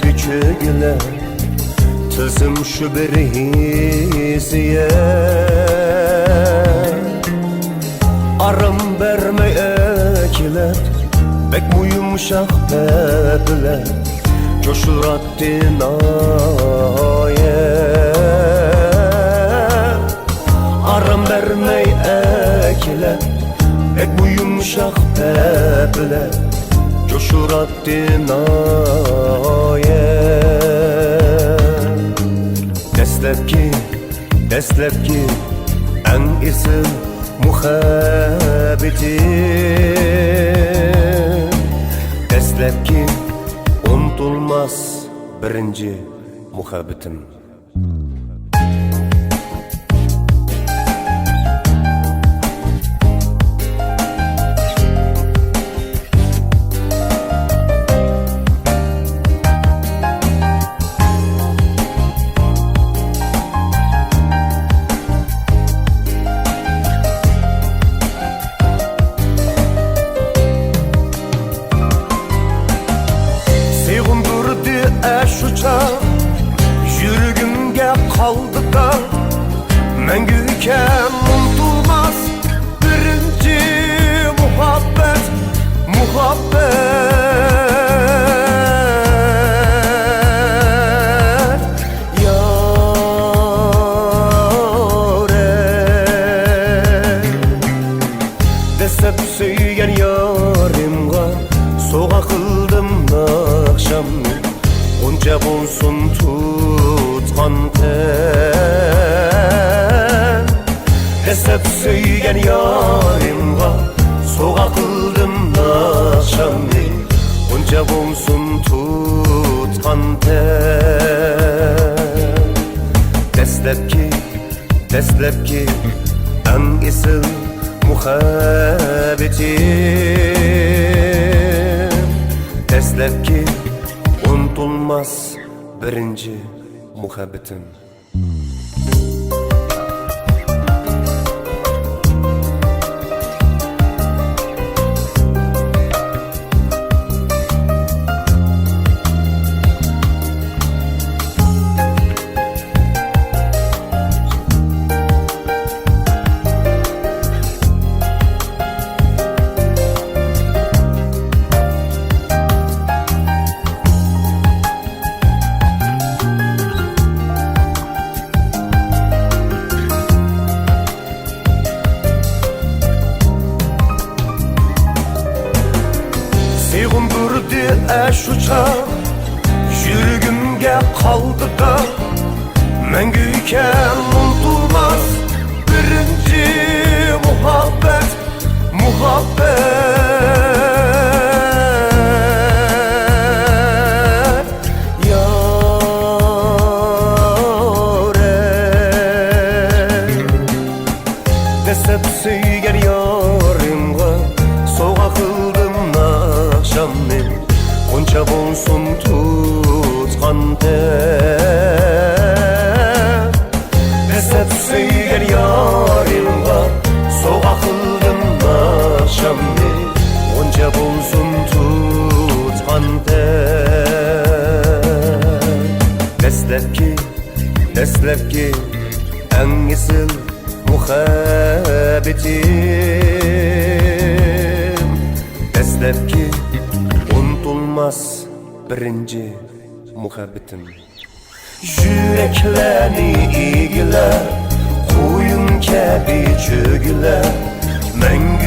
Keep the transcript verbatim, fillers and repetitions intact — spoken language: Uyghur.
بىچۆگىلەر، تىلسىم شۇ بىر ھېسسىيە. ئارام بەرمەي ئەكىلەت، بەكمۇ يۇمشاق پەپىلەر، جوشۇراتتى ناھايەت. ئارام بەرمەي ئەكىلەت، بەكمۇ يۇمشاق پەپىلەر، جوشۇراتتى ناھايەت. دەسلەپكى، دەسلەپكى ئەڭ ئېسىل مۇھەببىتىم. دەسلەپكى ئۇنتۇلماس بىرىنچى مۇھەببىتىم. سېغىندۇردى ئەشۇ چاغ، يۈرىكىمگە قالدى تاغ. مەڭگۈ ئىكەن ئۇنتۇلماس بىرىنچى مۇھەببەت، مۇھەببەت. يارەي، دەسلەپ سۆيگەن يارىمغا سوۋغا قىلدىم ناخشامنى، غۇنچە بولسۇن تۇتقان تەن. دەسلەپ سۆيگەن يارىمغا سوۋغا قىلدىم ناخشامنى، غۇنچە بولسۇن تۇتقان تەن. دەسلەپكى، دەسلەپكى ئەڭ ئېسىل مۇھەببىتىم. دەسلەپكى ئۇنتۇلماس بىرىنچى مۇھەببىتىم. سېغىندۇردى ئەشۇ چاغ، يۈرىكىمگە قالدى تاغ. مەڭگۈ ئىكەن ئۇنتۇلماس بىرىنچى مۇھەببەت، مۇھەببەت. يارەي، دەسلەپ سۆيگەن يارىمغا سوۋغا قىلدىم ناخشامنى، غۇنچە بولسۇن تۇتقان تەن. دەسلەپ سۆيگەن يارىمغا سوۋغا قىلدىم ناخشامنى، غۇنچە بولسۇن تۇتقان تەن. دەسلەپكى، دەسلەپكى ئەڭ ئېسىل مۇھەببىتىم. دەسلەپكى ئۇنتۇلماس بىرىنچى مۇھەببىتىم. يۈرەكلەرنى ئىگىلەپ، قۇيۇن كەبى چۆگىلەپ، مەڭگۈ